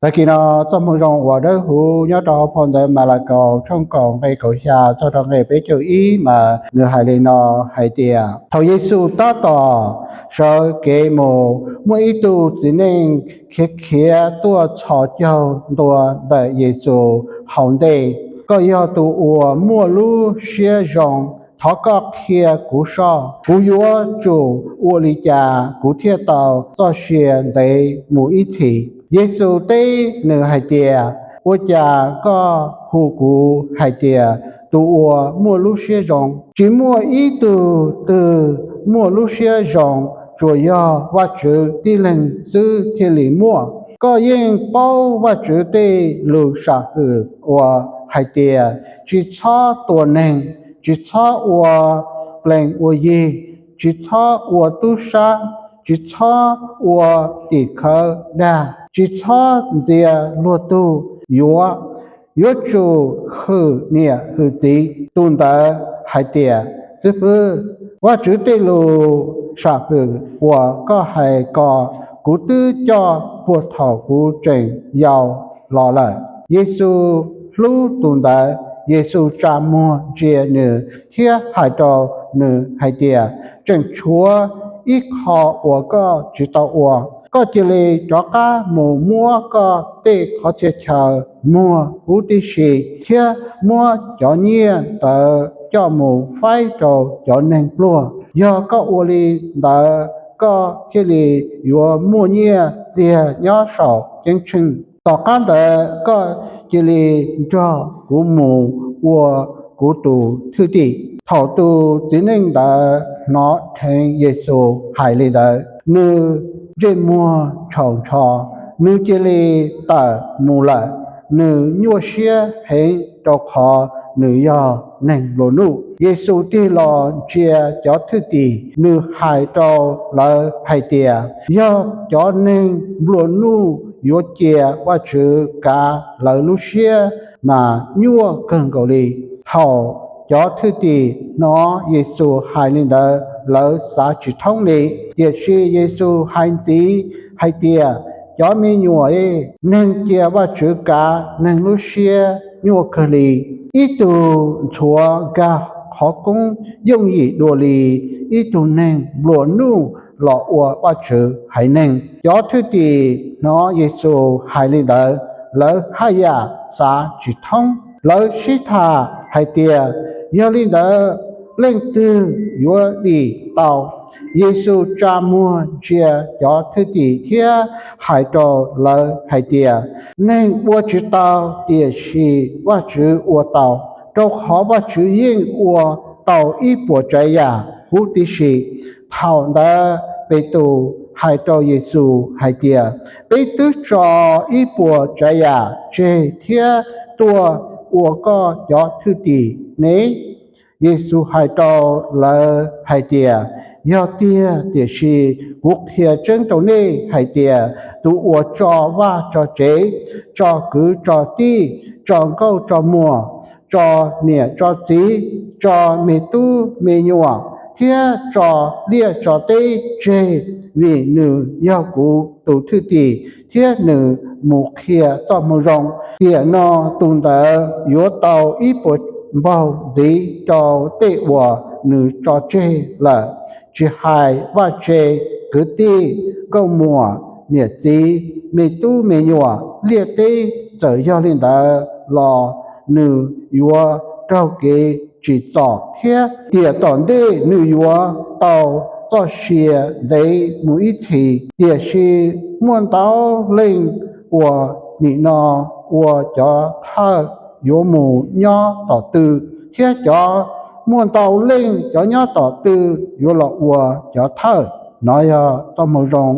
Tag kis no, txoj moo zoo uas dawb huv nyob rau hauv phau ntawv Malakaus tshooj kaum nqe kaum xya txog rau nqe peb caug ib mas nws hais li no hais tias, thaum Yexus tab tom sawv kev mus, muaj ib tug txiv neej khiav khiav tuaj txhos caug ntua ntawm Yexus hauv ntej, Koj yog tus uas muaj lub siab zoo, thov koj qhia kuv soj, kuv yuav tsum ua li cas kuv thiaj tau txoj sia ntev mus ib txhis? Yexus teb nws hais tias, Ua cas koj hu kuv hais tias tus uas muaj lub siab zoo? Tsis muaj ib tug twg muaj lub siab zoo, tsuas yog Vajtswv tib leeg xwb thiaj li muaj. Koj yeej paub Vajtswv tej lus sam hwm uas hais tias, Tsis txhob tua neeg, tsis txhob ua plees ua yi, tsis txhob ua tub sab, tsis txhob ua tim khawv dag, tsis txhob ntxias luag tug yuav, yuav tsum hwm niam hwm txiv. Tus ntawd hais tias, Xib fwb, Vajtswv tej lus sam hwm uas koj hais ko kuv twb coj puag thaum kuv tseem yau los lawm. Yexus hlub tus ntawd, Yexus tsa muag ntsia nws thiab hais rau nws hais tias, Tseem tshuav ib qho uas koj tsis tau ua. Koj cia li rov qab mus muab koj tej qhov txhia chaw muag huv tib si thiab muab cov nyiaj ntawd coj mus faib rau cov neeg pluag. Yog koj ua li ntawd, koj thiaj li yuav muaj nyiaj txiag nyob saum ceeb tsheej. Tom qab ntawd koj cia li nrog kuv mus ua kuv tus thwj tim. Thaum tus txiv neej ntawd hnov dheev Yexus hais li ntawd, nws ntsej muag tshau ntsho, nws cia li tawm mus lawm. Nws nyuaj siab heev rau qhov nws yog neeg nplua nuj. Yexus tig los ntsia cov thwj tim, nws hais rau lawv hais tias, Yog cov neeg nplua nuj yuav cia Vajtswv kav lawv lub siab mas nyuaj kawg nkaus li. Thaum cov thwj tim hnov Yexus hais li ntawd, lawv xav tsis thoob li. Tiam sis Yexus hais ntxiv hais tias, Cov me nyuam, neeg cia Vajtswv kav neeg lub siab nyuaj kawg li. Ib tug ntxhuav nkag qhov koob yooj yim dua li ib tug neeg nplua nuj los ua Vajtswv haiv neeg. Cov thwj tim hnov Yexus hais li ntawd, lawv haj yam xav tsis thoob. Lawv sib tham hais tias, Yog li ntawd, leej twg yuav dim tau? Yexus tsa muag ntsia cov thwj tim thiab hais rau lawv hais tias, Neeg ua tsis tau, tiam sis Vajtswv ua tau, rau qhov Vajtswv yeej ua tau ib puas tsav yam huv tib si. Thaum ntawd Petus hais rau Yexus hais tias, Peb twb tso ib puas tsav yam tseg thiab tuaj ua koj cov thwj tim ne. Yexus hais rau lawv hais tias, Yog tiag, tiam sis kuv qhia tseeb rau nej hais tias, tus uas tso vaj tso tsev, tso kwv tso tij, tso nkauj tso muag, tso niam tso txiv, tso me tub me nyuam, thiab tso liaj tso teb tseg vim nws yog kuv tus thwj tim thiab nws mus qhia txoj moo zoo, tiam no tus ntawd yuav tau ib puas npaug ntxiv rau tej uas nws tso tseg lawm. Tsis hais vaj tse, kwv tij, nkauj muam, niam txiv, me tub me nyuam, liaj teb, txawm yog li ntawd los nws yuav raug kev tsim txom thiab tiam tom ntej nws yuav tau txoj sia ntev mus ib txhis. Tiam sis muaj ntau leej uas nim no ua cov thawj yuav mus nyob tom tw, thiab cov, muaj ntau leej cov nyob tom tw yuav los ua cov thawj. Nov yog txoj moo zoo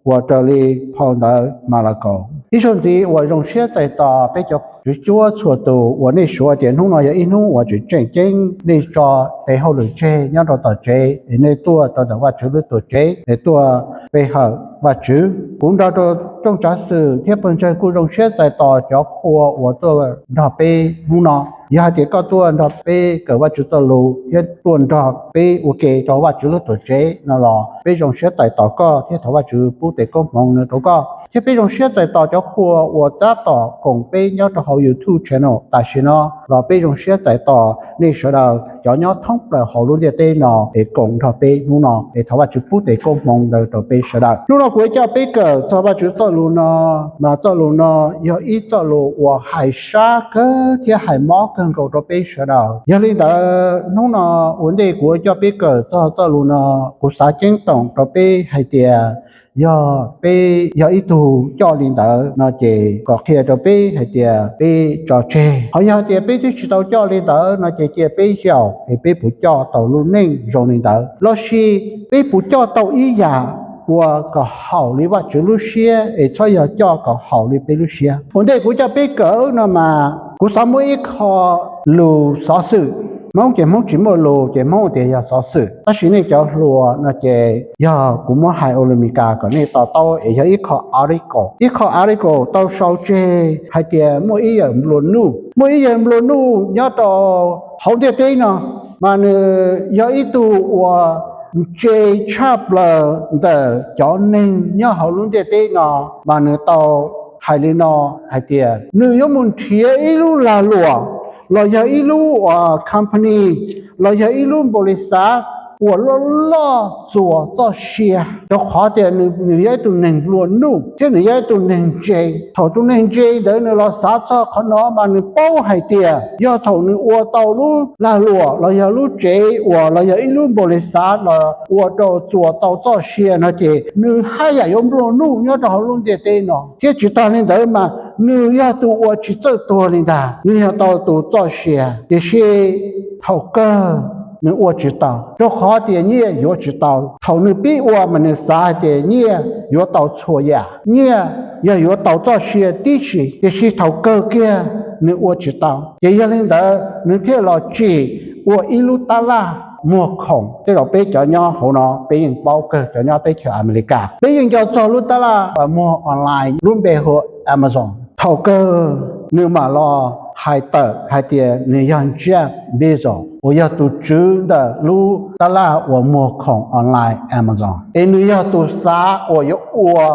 uas raws li phau ntawv Malakaus. Ib zaug ntxiv uas zoo siab txais tos peb cov kwv tij txhua tus uas nej suav tias hnub no yog ib hnub uas tseem tseem ceeb, nej tso tej hauj lwm tseg nyob rau tom tsev es nej tuaj rau ntawm Vajtswv lub tuam tsev es tuaj pe hawm Vajtswv. Kuv nrog rau rooj tsav xwm thiab pawg ntseeg kuj zoo siab txais tos cov qhua uas tuaj nrog peb hnub no. Yog hais tias koj tuaj nrog peb kawm Vajtswv txoj lus thiab tuaj nrog peb ua ke rau Vajtswv lub tuam tsev no los peb zoo siab txais tos koj thiab thov Vajtswv pub tes koob hmoov no rau koj. Thiab peb zoo siab txais tos cov qhua uas tab tom koom peb nyob rau hauv YouTube channel tam sim no los peb zoo siab txais tos nej sawv daws cov nyob thoob plaws hauv lub ntiaj teb no es koom nrog peb hnub no es thov Vajtswv pub tes koob hmoov ntawd rau peb sawv daws. Hnub no kuv yuav coj peb kawm txog Vajtswv txoj lus no, mas txoj lus no yog ib txoj lus uas hais sab kawg thiab hais mob kawg nkaus rau peb sawv daws. Yog li ntawd hnub no ua ntej kuv yuav coj peb kawm txog txoj lus no, kuv xav ceeb toom rau peb hais tias yog peb yog ib tug coj li ntawd no ces kom qhia rau peb hais tias peb tso tseg. Ho yog tias peb twb tsis tau coj li ntawd no ces cia peb xyaum es peb puas coj tau lub neej zoo li ntawd, los sis peb puas coj tau ib yam uas kom haum li Vajtswv lub siab es txhob yog coj kom haum li peb lub siab. Ua ntej kuv coj peb kawm no mas kuv xav muab ib qho lus xov xwm, Hmoob ces Hmoob tsis muaj lus ces Hmoob tias yog xov xwm, tab sis nej cov hluas no ces yog kuv muab hais ua lus Meskas kom nej to taub es yog ib qho article. Ib qho article tau sau tseg hais tias muaj ib yawm nplua nuj, muaj ib yawm nplua nuj nyob rau hauv ntiaj teb no, mas nws yog ib tug uas ntse tshaj plaws ntawm cov neeg nyob hauv lub ntiaj teb no, mas nws tau hais li no hais tias nws yuav mus nrhiav ib lub lag luam los yog ib lub company los yog ib lub npaum li xav uas loj loj txuas txoj sia, rau qhov tias nws yog ib tug neeg nplua nuj thiab nws yog ib tug neeg ntse. Thaum tus neeg ntse ntawd nws los xav txog qhov no mas nws paub hais tias yog thaum nws ua tau lub lag luam los yog lub tsev uas los yog ib lub npaum li xav los ua rau txuas tau txoj sia no ces nws haj yam yuav nplua nuj nyob rau hauv lub ntiaj teb no. Thiab tsis tas li ntawd mas nws yog tus uas tsis txawj tuag li ntag, nws yog tau tus txoj sia. Tiam sis thaum kawg nws ua tsis tau, rau qhov tias nyiaj yuav tsis tau. Thaum nws pib ua mas nws xav hais tias nyiaj yuav tau txhua yam, nyiaj yog yuav tau txoj sia tib si, tiam sis thaum kawg kiag nws ua tsis tau. Ces yog li ntawd nws thiaj los tsim ua ib lub tab laj muag khoom. Tej zaum peb cov nyob hauv no peb yeej paub kawg, cov nyob teb chaws Amelikas peb yeej nco txog lub tab laj muag online lub npe hu Amazon. Thaum kawg nws mam los hais tawm hais tias nws yog Jeff Bezos uas yog tus tswv ntawm lub tab laj uas muag khoom online Amazon, es nws yog tus xav uas yuav ua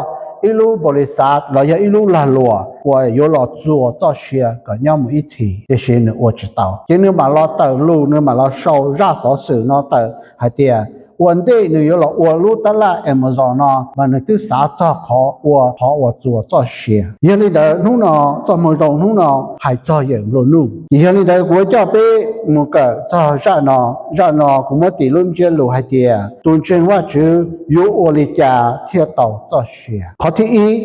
ib lub npaum li xav los yog ib lub lag luam uas yuav los txuas txoj sia kom nyob mus ib txhis, tiam sis nws ua tsis tau. Ces nws mam los tawm lus, nws mam los sau zaj xov xwm no tawm hais tias ua ntej nws yuav los ua lub tab laj Amazon no mas nws twb xav txog qhov ua qhov uas txuas txoj sia. Yog li ntawd hnub no, txoj moo zoo hnub no hais txog yawm nplua nuj. Ces yog li ntawd kuv yuav coj peb mus kawm txog zaj no. Zaj no kuv muab tis lub ntsiab lus hais tias tus ntseeg Vajtswv yuav ua li cas thiaj tau txoj sia. Qhov thib ib,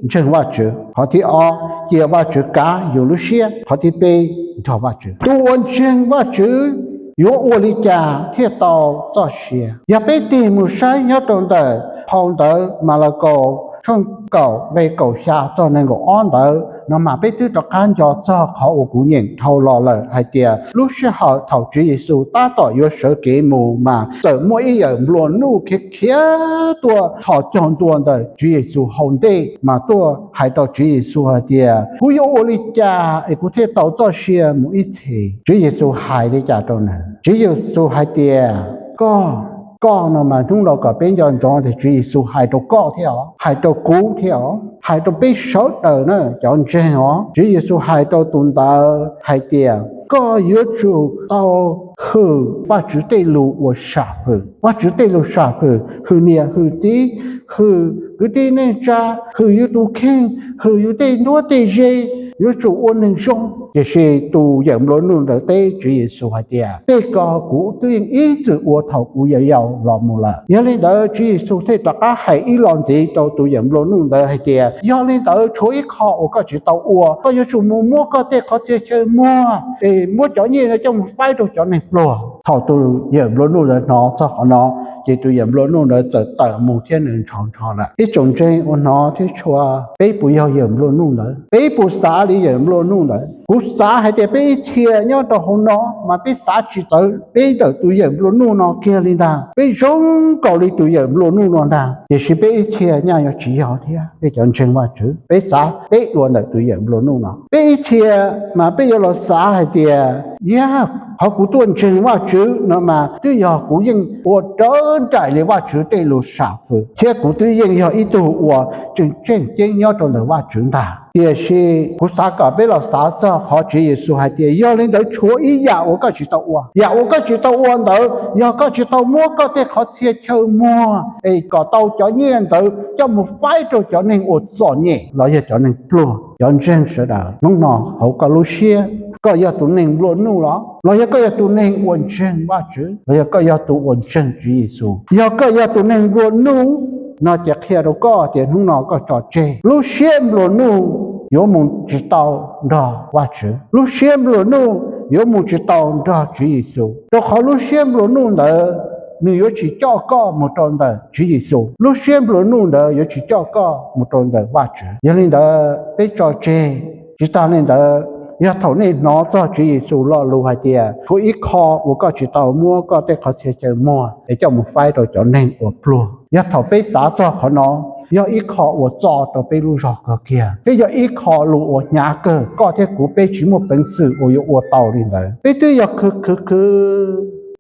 ntseeg Vajtswv. Qhov thib ob, cia Vajtswv kav yus lub siab. Qhov thib peb, nrog Vajtswv. Tus uas ntseeg Vajtswv yuav ua li cas thiaj tau txoj sia? Yog peb tig mus saib nyob rau ntawm phau ntawv Malakaus tshooj kaum nqe kaum xya txog nees nkaum ob ntawd no mas peb twb rov qab nco txog qhov uas kuv nyeem dhau los lawm hais tias lub sij hawm thaum Tswv Yexus tab tom yuav sawv kev mus mas txawm muaj ib yawm nplua nuj khiav khiav tuaj thom cog ntua ntawm Tswv Yexus hauv ntej mas tuaj hais rau Tswv Yexus hais tias, kuv yuav ua li cas es kuv thiaj tau txoj sia mus ib txhis? Tswv Yexus hais li cas rau nws? Tswv Yexus hais tias, koj, koj no mas hnub no kom peb nco ntsoov tias Tswv Yexus hais rau koj thiab os, hais rau kuv thiab os, hais rau peb sawv daws na cov ntseeg os. Tswv Yexus hais rau tus ntawd hais tias, koj yuav tsum tau hwm Vajtswv tej lus uas sam hwm, Vajtswv tej lus sam hwm, hwm niam hwm txiv, hwm kwv tij neej tsa, hwm yus tus kheej, hwm yus tej nruab tej ze, yuav tsum ua neeg zoo. Tiam sis tus yawm nplua nuj ntawd teb Tswv Yexus hais tias, tej ko kuv twb yeej ib txwm ua thaum kuv yau yau los mus lawm. Yog li ntawd Tswv Yexus thiaj rov qab hais ib los ntxiv rau tus yawm nplua nuj ntawd hais tias, yog li ntawd tshuav ib qho uas koj tsis tau ua, koj yuav tsum mus muab koj tej qhov txhia chaw muag es muab cov nyiaj no coj mus faib rau cov neeg pluag. Thaum tus yawm nplua nuj ntawd hnov txog qhov no, ces tus yawm nplua nuj ntawd txawm tawm mus thiab nws nrhau nrho lawm. Ib tsoom ntseeg uas hnov thiab tshua, peb puas yog yawm nplua nuj ntawd? Peb puas xav li yawm nplua nuj ntawd? Kuv xav hais tias peb ib txhia nyob rau hauv no mas peb xav tsis txawv peb ntawm tus yawm nplua nuj no kiag li ntag. Peb zoo nkaus li tus yawm nplua nuj no ntag. Tiam sis peb ib txhia nyaj yuav tsis yog thiab. Peb cov ntseeg Vajtswv, peb xav peb dua ntawm tus yawm nplua nuj no. Peb ib txhia mas peb yuav los xav hais tias, yog qhov kuv tuaj ntseeg Vajtswv no mas twb yog kuv yeej ua rawv nraim li Vajtswv tej lus sam hwm thiab kuv twb yeej yog ib tug uas tseem tseem ceeb nyob rau ntawm Vajtswv ntag. Tiam sis kuv xav kom peb los xav txog qhov Tswv Yexus hais tias, yog li ntawd tshuav ib yam uas koj tsis tau ua. Yam uas koj tsis tau ua ntawd yog koj tsis tau muab koj tej qhov txhia chaw muag es kom tau cov nyiaj ntawd coj mus faib rau cov neeg uas txom nyem los yog cov neeg pluag. Cov ntseeg sawv daws, hnub no hauv koj lub siab, koj yog tus neeg nplua nuj los, los yog koj yog tus neeg uas ntseeg Vajtswv, los yog koj yog tus uas ntseeg Tswv Yexus? Yog koj yog tus neeg nplua nuj no ces qhia rau koj tias hnub no koj tso tseg. Lub siab nplua nuj yuav mus tsis tau nrog Vajtswv. Lub siab nplua nuj yuav mus tsis tau nrog Tswv Yexus, rau qhov lub siab nplua nuj ntawd nws yuav tsis coj koj mus rau ntawm Tswv Yexus. Lub siab nplua nuj ntawd yuav tsis coj koj mus rau ntawm Vajtswv. Yog li ntawd peb tso tseg. Tsis tas li ntawd, yog thaum nej hnov txog Tswv Yexus lo lus hais tias tshuav ib qho uas koj tsis tau muab koj tej qhov txhia chaw muag es coj mus faib rau cov neeg uas pluag, yog thaum peb xav txog qhov no, yog ib qho uas txo rau peb lub zog kawg kiag thiab yog ib qho lus uas hnyav kawg. Koj thiab kuv peb tsis muaj peev xwm uas yuav ua tau li ntawd. Peb twb yog khwv khwv khwv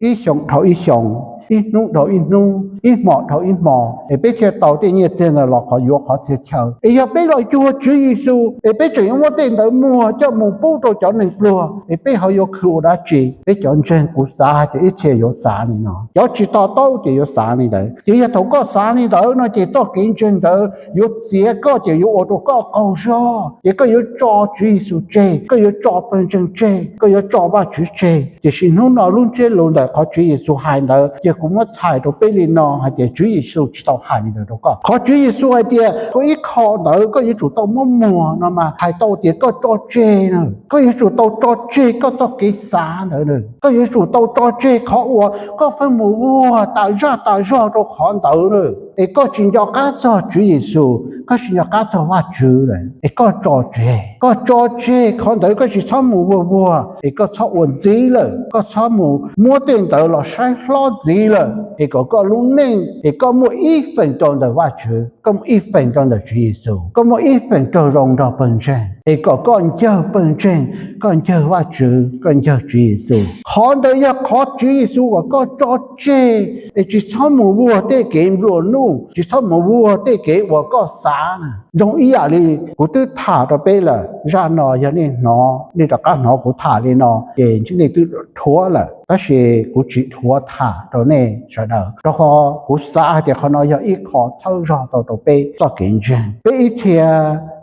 ib xyoo dhau ib xyoo, ib hnub dhau ib hnub, ib hmo dhau ib hmo es peb thiaj tau tej nyiaj txiag ntawd los qhov yuav qhov txhia chaw. Es yog peb los cuag Tswv Yexus es peb tseem yuav muab tej ntawd muag coj mus pub rau cov neeg pluag es peb ho yuav khwv ua dab tsi? Peb cov ntseeg kuv xav hais tias ib txhia yuav xav li no. Cov tsis to taub ces yuav xav li ntawd. Ces yog thaum koj xav li ntawd no ces txoj kev ntseeg ntawd yuav txiav koj ces yuav ua rau koj qaug zog, ces koj yuav tso Tswv Yexus tseg, koj yuav tso pawg ntseeg tseg, koj yuav tso Vajtswv tseg. Tiam sis hnub no lub ntsiab lus ntawm qhov Tswv Yexus hais ntawd ces kuv muab txhais rau peb li no hais tias Tswv Yexus tsis tau hais li ntawd rau koj. Qhov Tswv Yexus hais tias koj ib qho ntawd koj yuav tsum tau muab muag no mas hais tau tias koj tso tseg na. Koj yuav tsum tau tso tseg koj txoj kev xav ntawd na. Koj yuav tsum tau tso tseg qhov uas koj pheej mus vuag tas zaj tas zog rau qhov ntawd na, es koj tsis nco qab txog Tswv Yexus, koj tsis nco qab txog Vajtswv lawm, es koj tso tseg. Koj tso tseg qhov ntawd, koj tsis txhob mus vuag vuag, es koj txhob ua ntxiv lawm, koj txhob mus muab tej ntawd los saib hlob ntxiv lawm, es kom koj lub neej es koj muaj ib feem rau ntawm Vajtswv, koj muaj ib feem rau ntawm Tswv Yexus, koj muaj ib feem raug zoo nrog pawg ntseeg, es kom koj ncawg pawg ntseeg, koj ncawg Vajtswv, koj ncawg Tswv Yexus. Qhov ntawd yog qhov Tswv Yexus kom koj tso tseg, es tsis txhob mus vuag tej kev nplua nuj, tsis txhob mus vuag tej kev uas koj xav na. Zoo ib yam li kuv twb tham rau peb lawm, zaj no yog nej hnov, nej rov qab hnov kuv tham li no ces nej twb dhuav lawm, tab sis kuv tsis dhuav tham rau nej sawv daws, rau qhov kuv xav hais tias qhov no yog ib qho txhawb zog tau rau peb txoj kev ntseeg. Peb ib txhia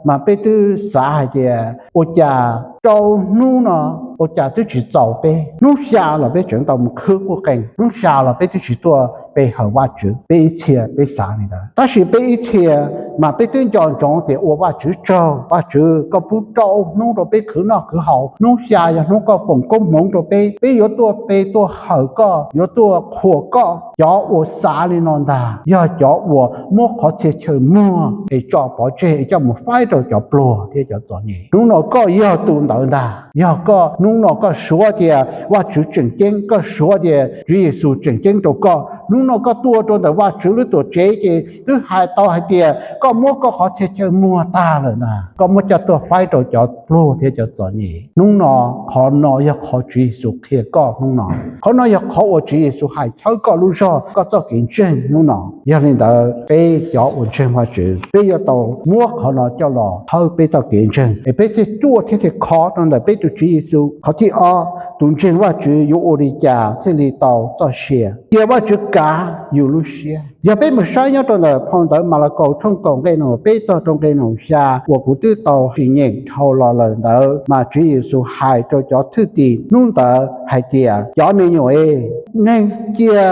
mas peb twb xav hais tias ua cas rau hnub no ua cas twb tsis txaus peb, hnub xya los peb tseem tau mus khwb quj qees, hnub xya los peb twb tsis tuaj pe hawm Vajtswv. Peb ib txhia peb xav li ntawd, tab sis peb ib txhia mas peb twb nco ntsoov tias ua Vajtswv tsaug, Vajtswv koj pub rau hnub rau peb khwv noj khwv haus, hnub xya yog hnub koj foom koob hmoov rau peb, peb yuav tuaj pe tuaj hawm koj, yuav tuaj qhuas koj. Cov uas xav li no ntag yog cov uas muab qhov txhia chaw muag es tso pov tseg es coj mus faib rau cov pluag thiab cov txom nyem. Hnub no koj yog tus ntawd ntag. Yog koj hnub no koj suav tias Vajtswv tseem ceeb, koj suav tias Tswv Yexus tseem ceeb rau koj, hnub no koj tuaj rau ntawm Vajtswv lub tuam tsev ces twb hais tau hais tias koj muab koj qhov txhia chaw muag tag lawm ntag, koj muab coj tuaj faib rau cov pluag thiab cov txom nyem. Hnub no qhov no yog qhov Tswv Yexus qhia koj hnub no. Qhov no yog qhov uas Tswv Yexus hais txhawb koj lub zog, koj txoj kev ntseeg hnub no. Yog li ntawd peb cov uas ntseeg Vajtswv peb yuav tau muab qhov no coj los txhawb peb txoj kev ntseeg es peb thiaj ruaj thiab thiaj khov rau ntawm peb tus Tswv Yexus. Qhov thib ob, tus ntseeg Vajtswv yuav ua li cas thiaj li tau txoj sia? Cia Vajtswv kav yus lub siab. Yog peb mus saib nyob rau ntawm phau ntawv Malakaus tshooj kaum nqe nees nkaum peb txog rau nqe nees nkaum xya uas kuv twb tau sim nyeem dhau los lawm ntawd mas Tswv Yexus hais rau cov thwj tim hnub ntawd hais tias, cov me nyuam es, neeg cia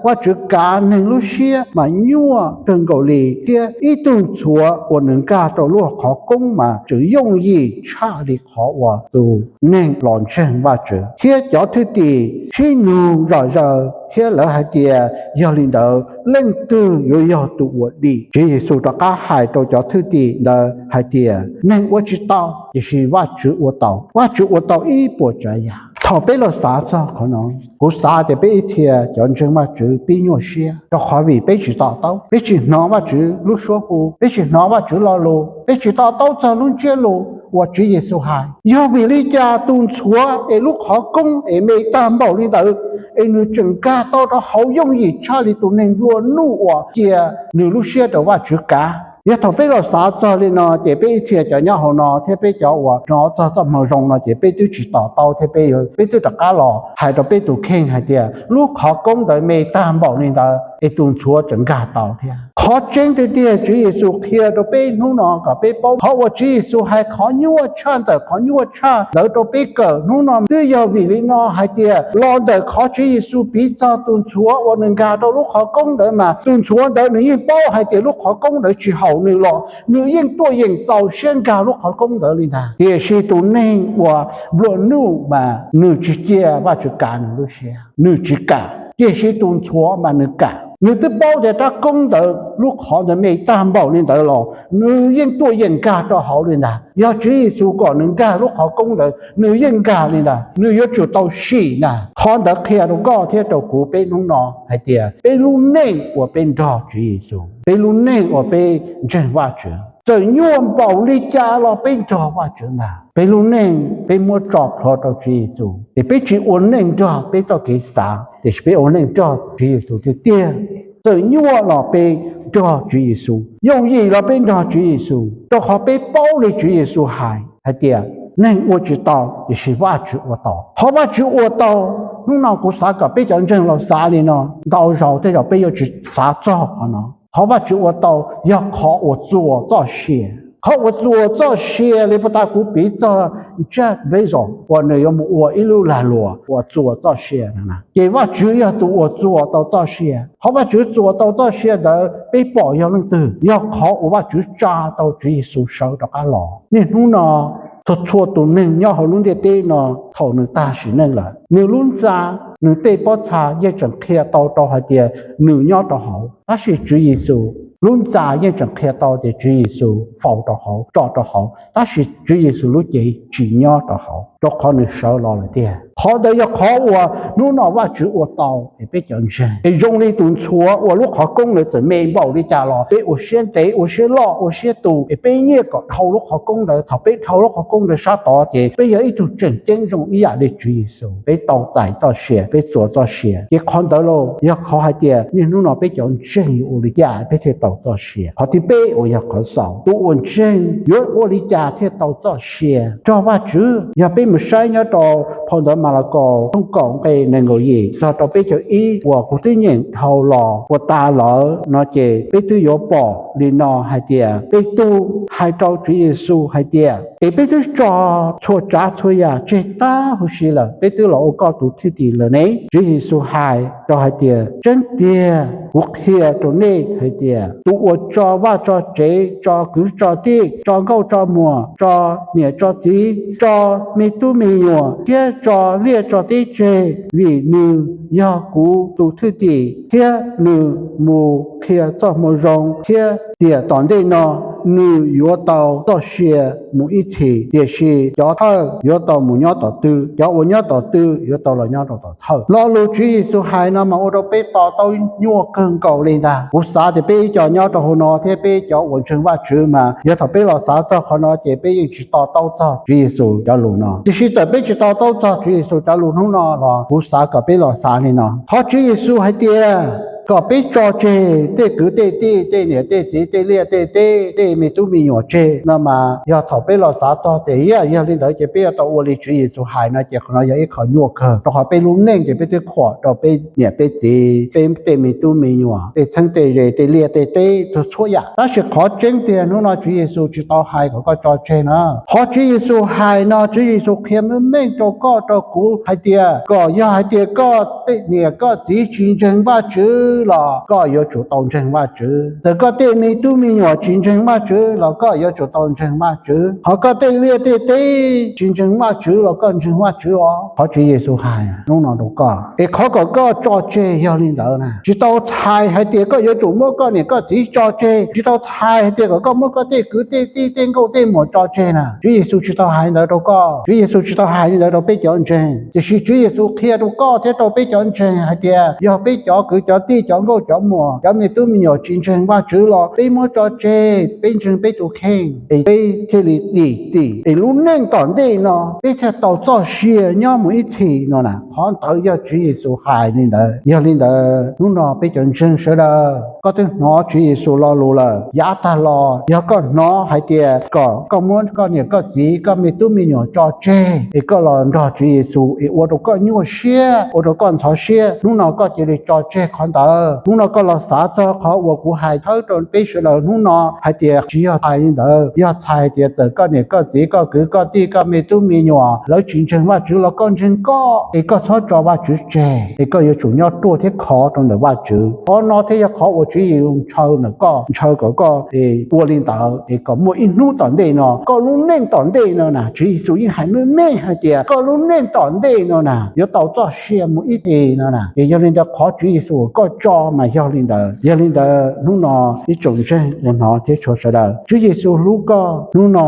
Vajtswv kav neeg lub siab mas nyuaj kawg nkaus li, thiab ib tug ntxhuav uas nws nkag rau lub qhov koob mas tseem yooj yim tshaj li qhov uas tus neeg los ntseeg Vajtswv. Thiab cov thwj tim sib nug zom zaws thiab lawv hais tias, Yog li ntawd, leej twg yuav yog tus uas dim? Tswv Yexus rov qab hais rau cov thwj tim ntawd hais tias, Neeg ua tsis tau, tiam sis Vajtswv ua tau. Vajtswv ua tau ib puas tsav yam. Thaum peb los xav txog qhov no, kuv xav tias peb ib txhia cov ntseeg Vajtswv pib nyuaj siab, rau qhov vim peb tsis to taub, peb tsis hnov Vajtswv lub suab hu, peb tsis hnov Vajtswv lo lus, peb tsis to taub txog lub ntsiab lus uas Tswv Yexus hais. Yog vim li cas tus ntxhuav es lub qhov koob es me tag npaum li ntawd, es nws tseem nkag tau rau hauv yooj yim tshaj li tus neeg nplua nuj uas cia nws lub siab rau Vajtswv kav? Yog thaum peb los xav txog li no ces peb ib txhia cov nyob hauv no thiab peb cov uas hnov txog txoj moo zoo no ces peb twb tsis to taub thiab peb, peb twb rov qab los hais rau peb tus kheej hais tias, Lub qhov koob ntawd me tag npaum li ntawd es tus ntxhuav tseem nkag tau thiab. Qhov tseeb tiag tiag Tswv Yexus qhia rau peb hnub no kom peb paub qhov uas Tswv Yexus hais qhov nyuaj tshaj ntawm qhov nyuaj tshaj ntawd rau peb kawm hnub no. Twb yog vim li no hais tias los ntawm qhov Tswv Yexus piv txog tus ntxhuav uas nws nkag rau lub qhov koob ntawd mas tus ntxhuav ntawd nws yeej paub hais tias lub qhov koob ntawd tsis haum nws los nws yeej tuaj yeem txaus siab nkag lub qhov koob ntawd li ntag. Tiam sis tus neeg uas nplua nuj mas nws tsis cia Vajtswv kav nws lub siab, nws tsis kam. Tiam sis tus ntxhuav mas nws kam, nws twb paub tias rab koob ntawd lub qhov ntawd me tag npaum li ntawd los nws yeej tuaj yeem nkag rau hauv li ntag. Yog Tswv Yexus kom nws nkag lub qhov koob ntawd nws yeej nkag li ntag, nws yuav tsum tau sim ntag. Qhov ntawd qhia rau koj thiab rau kuv peb hnub no hais tias peb lub neej uas peb nrog Tswv Yexus, peb lub neej uas peb ntseeg Vajtswv, txawm nyuaj npaum li cas los peb nrog Vajtswv ntag. Peb lub neej peb muab tso plhuav rau Tswv Yexus es peb tsis ua neej nrog peb txoj kev xav, tiam sis peb ua neej nrog Tswv Yexus tiag tiag. Txawm nyuaj los peb nrog Tswv Yexus, yooj yim los peb nrog Tswv Yexus, rau qhov peb paub li Tswv Yexus hais, hais tias neeg ua tsis tau, tiam sis Vajtswv ua tau. Qhov Vajtswv ua tau, hnub no kuv xav kom peb cov ntseeg los xav li no. Ntau zaus tej zaum peb yuav tsis xav txog qhov no. Qhov Vajtswv ua tau yog qhov uas txuas txoj sia. Qhov uas txuas txoj sia li puag ta kuv piv txog Jeff Bezos uas nws yuav mus ua ib lub lag luam uas txuas txoj sia no na. Ces Vajtswv yog tus uas txuas tau txoj sia. Qhov Vajtswv txuas tau txoj sia ntawd peb pom yog leej twg? Yog qhov uas Vajtswv tsa tau Tswv Yexus sawv rov qab los. Niaj hnub no, txhua txhua tus neeg nyob hauv lub ntiaj teb no, thaum nws tag sim neej lawm, nws lub ntxa, nws tej pob txha yeej tseem qhia tau rau hais tias nws nyob rau hauv, tab sis Tswv Yexus lub ntxa yeej tseem qhia tau tias Tswv Yexus faus rau hauv, tso rau hauv, tab sis Tswv Yexus lub cev tsis nyob rau hauv, rau qhov nws sawv los lawm tiag. Qhov ntawd yog qhov uas hnub no Vajtswv ua tau es peb cov ntseeg, es zoo li tus ntxhuav uas lub qhov koob ntawd txawm me npaum li cas los peb ua siab ntev, ua siab loj, ua siab tus, es peb nyiaj kom dhau lub qhov koob ntawd. Thaum peb dhau lub qhov koob ntawd sab tod ces peb yog ib tug tseem ceeb zoo ib yam li Tswv Yexus, peb tau txais txoj sia, peb txuas txoj sia. Ces qhov ntawd los yog qhov hais tias niaj hnub no peb cov ntseeg yuav ua li cas peb thiaj tau txoj sia. Qhov thib peb uas yog qhov xaus, tus uas ntseeg yuav ua li cas thiaj tau txoj sia nrog Vajtswv? Yog peb mus saib nyob rau phau ntawv Malakaus tshooj kaum nqe nees nkaum yim txog rau peb caug ib uas kuv twb nyeem dhau los puag ta lawm no ces peb twb yuav pom li no hais tias Petus hais rau Tswv Yexus hais tias, es peb twb tso txhua tsav txhua yam tseg tag huv si lawm, peb twb los ua koj tus thwj tim lawm ne. Tswv Yexus hais rau hais tias, Tseeb tiag kuv qhia rau nej hais tias tus uas tso vaj tso tsev, tso kwv tso tij, tso nkauj tso muam, tso niam tso txiv, tso me tub me nyuam thiab tso liaj tso teb tseg vim nws yog kuv tus thwj tim, thiab nws mus qhia txoj moo zoo, thiab tiam tom ntej no nws yuav tau txoj sia mus ib txhis, tiam sis cov thawj yuav tau mus nyob tom tw, cov uas nyob tom tw yuav tau los nyob rau tom thawj. Lo lus Tswv Yexus hais no mas ua rau peb to taub nyuaj kawg nkaus li ntag. Kuv xav tias peb ib co nyob rau hauv no thiab peb cov uas ntseeg Vajtswv mas yog thaum peb los xav txog qhov no ces peb yeej tsis to taub txog Tswv Yexus cov lus no. Tiam sis txawm peb tsis to taub txog Tswv Yexus cov lus hnub no los kuv xav kom peb los xav li no. Qhov Tswv Yexus hais tias kom peb tso tseg tej kwv tej tij, tej niam tej txiv, tej liaj tej teb, tej me tub me nyuam tseg no mas yog thaum peb los xav txog tias yog li ntawd ces peb yuav tau ua li Tswv Yexus hais no ces qhov no yog ib qho nyuaj kawg, rau qhov peb lub neej ces peb twb khuam rau peb niam peb txiv, peb tej me tub me nyuam, tej txheeb tej ze, tej liaj tej teb, txhua txhua yam. Tab sis qhov tseeb tiag hnub no Tswv Yexus tsis tau hais kom koj tso tseg na. Qhov Tswv Yexus hais no Tswv Yexus qhia meej meej rau koj rau kuv hais tias kom yog hais tias koj tej niam koj txiv tsis ntseeg Vajtswv los koj yuav tsum tau ntseeg Vajtswv. Txawm koj tej me tub me nyuam tsis ntseeg Vajtswv los koj yuav tsum tau ntseeg Vajtswv. Ho koj tej liaj tej teb tsis ntseeg Vajtswv los koj ntseeg Vajtswv os. Qhov Tswv Yexus hais hnub no rau koj es qhov kom koj tso tseg yog li ntawd na, tsis tau txhais hais tias koj yuav tsum muab koj niam koj txiv tso tseg, tsis tau txhais hais tias kom koj muab koj tej kwv tej tij, tej nkauj tej muam tso tseg na. Tswv Yexus tsis tau hais li ntawd rau koj, Tswv Yexus tsis tau hais li ntawd rau peb cov ntseeg. Tiam sis Tswv Yexus qhia rau koj thiab rau peb cov ntseeg hais tias yog peb cov kwv cov tij, cov nkauj cov muam, cov me tub me nyuam tsis ntseeg Vajtswv los peb muab tso tseg, peb ntseeg peb tus kheej es peb thiaj li dim txim es lub neej tom ntej no peb thiaj tau txoj sia nyob mus ib txhis no na. Qhov ntawd yog Tswv Yexus hais li ntawd. Yog li ntawd hnub no peb cov ntseeg sawv daws, koj twb hnov Tswv Yexus lo lus lawm, yav tag los yog koj hnov hais tias kom koj muab koj niam koj txiv, koj me tub me nyuam tso tseg es koj los nrog Tswv Yexus es ua rau koj nyuaj siab, ua rau koj ntxhov siab, hnub no koj cia li tso tseg qhov ntawd. Hnub no koj los xav txog qhov uas kuv hais thawb rau peb sawv daws hnub no hais tias tsis yog txhais li ntawd, yog txhais tias txawm koj niam koj txiv, koj kwv koj tij, koj me tub me nyuam lawv tsis ntseeg Vajtswv los koj ntseeg koj es koj txhob tso Vajtswv tseg es koj yuav tsum nyob ruaj thiab khov rau ntawm Vajtswv. Qhov no thiaj yog qhov uas Tswv Yexus ntshaw ntawm koj, ntshaw kom koj es ua li ntawd es kom muaj ib hnub tom ntej no, koj lub neej tom ntej no na. Tswv Yexus yeej hais meej meej hais tias koj lub neej tom ntej no na yuav tau txoj sia mus ib txhis no na. Ces yog li ntawd qhov Tswv Yexus uas koj tso mas yog li ntawd. Yog li ntawd hnub no ib tsoom ntseeg uas hnov thiab tshua sawv daws, Tswv Yexus hlub koj. Hnub no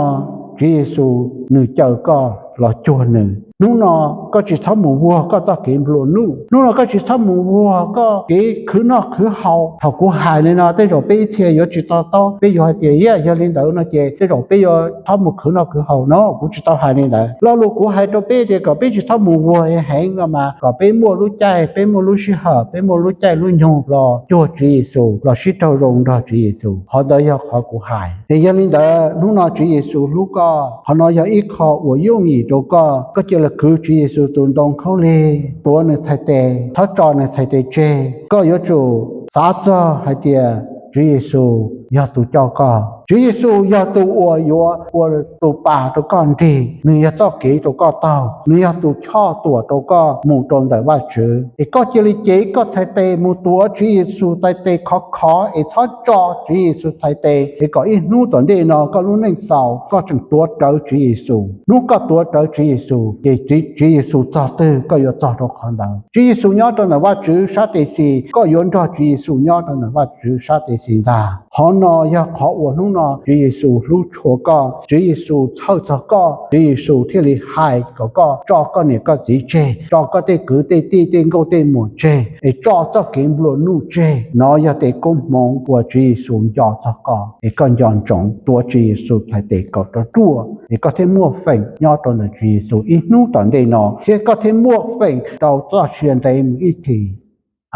Tswv Yexus nws caw koj los cuag nws. Hnub no koj tsis txhob mus vuag koj txoj kev nplua nuj. Hnub no koj tsis txhob mus vuag koj kev khwv noj khwv haus. Thaum kuv hais li no tej zaum peb ib txhia yuav tsis to taub, peb yuav hais tias yog li ntawd no ces tej zaum peb yuav txhob mus khwv noj khwv haus no. Kuv tsis tau hais li ntawd. Lo lus kuv hais rau peb tias kom peb tsis txhob mus vuag heev no mas kom peb muaj lub caij, peb muaj lub sij hawm, peb muaj lub caij lub nyoog los cuag Tswv Yexus, los sib raug zoo nrog Tswv Yexus. Qhov ntawd yog qhov kuv hais. Es yog li ntawd hnub no Tswv Yexus hlub koj, qhov no yog ib qho uas yooj yim rau koj. Koj cia li kwv Tswv Yexus tus ntoo khaub lig, tuav nws txhais tes, txhob tso nws txhais tes tseg. Koj yuav tsum xav txog hais tias Tswv Yexus yog tus coj koj. Tswv Yexus yog tus uas yuav ua tus pas rau koj nrig, nws yog txoj kev rau koj taug, nws yog tus choj tuam rau koj mus rau ntawm Vajtswv. Es koj cia li cev koj txhais tes mus tuav Tswv Yexus txhais tes khov khov es txhob tso Tswv Yexus txhais tes, es kom ib hnub tom ntej no koj lub neej xaus koj tseem tuav rawv Tswv Yexus. Hnub koj tuav rawv Tswv Yexus ces Tswv Yexus txog twg koj yuav txog rau qhov ntawd. Tswv Yexus nyob rau ntawm Vajtswv sab tes xis, koj yuav nrog Tswv Yexus nyob rau ntawm Vajtswv sab tes xis ntag. Qhov no yog qhov uas hnub no Tswv Yexus hlub tshua koj, Tswv Yexus txhawj txog koj, Tswv Yexus thiaj li hais kom koj tso koj niam koj txiv tseg, tso koj tej kwv tej tij tej nkauj tej muam tseg, es tso txoj kev nplua nuj tseg. Nov yog tej koob hmoov uas Tswv Yexus nco txog koj, es koj nco ntsoov tuav Tswv Yexus txhais tes kom ruaj ruaj, es koj thiaj muaj feem nyob rau ntawm Tswv Yexus ib hnub tom ntej no, thiab koj thiaj muaj feem rau txoj sia ntev mus ib txhis.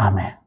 Amees.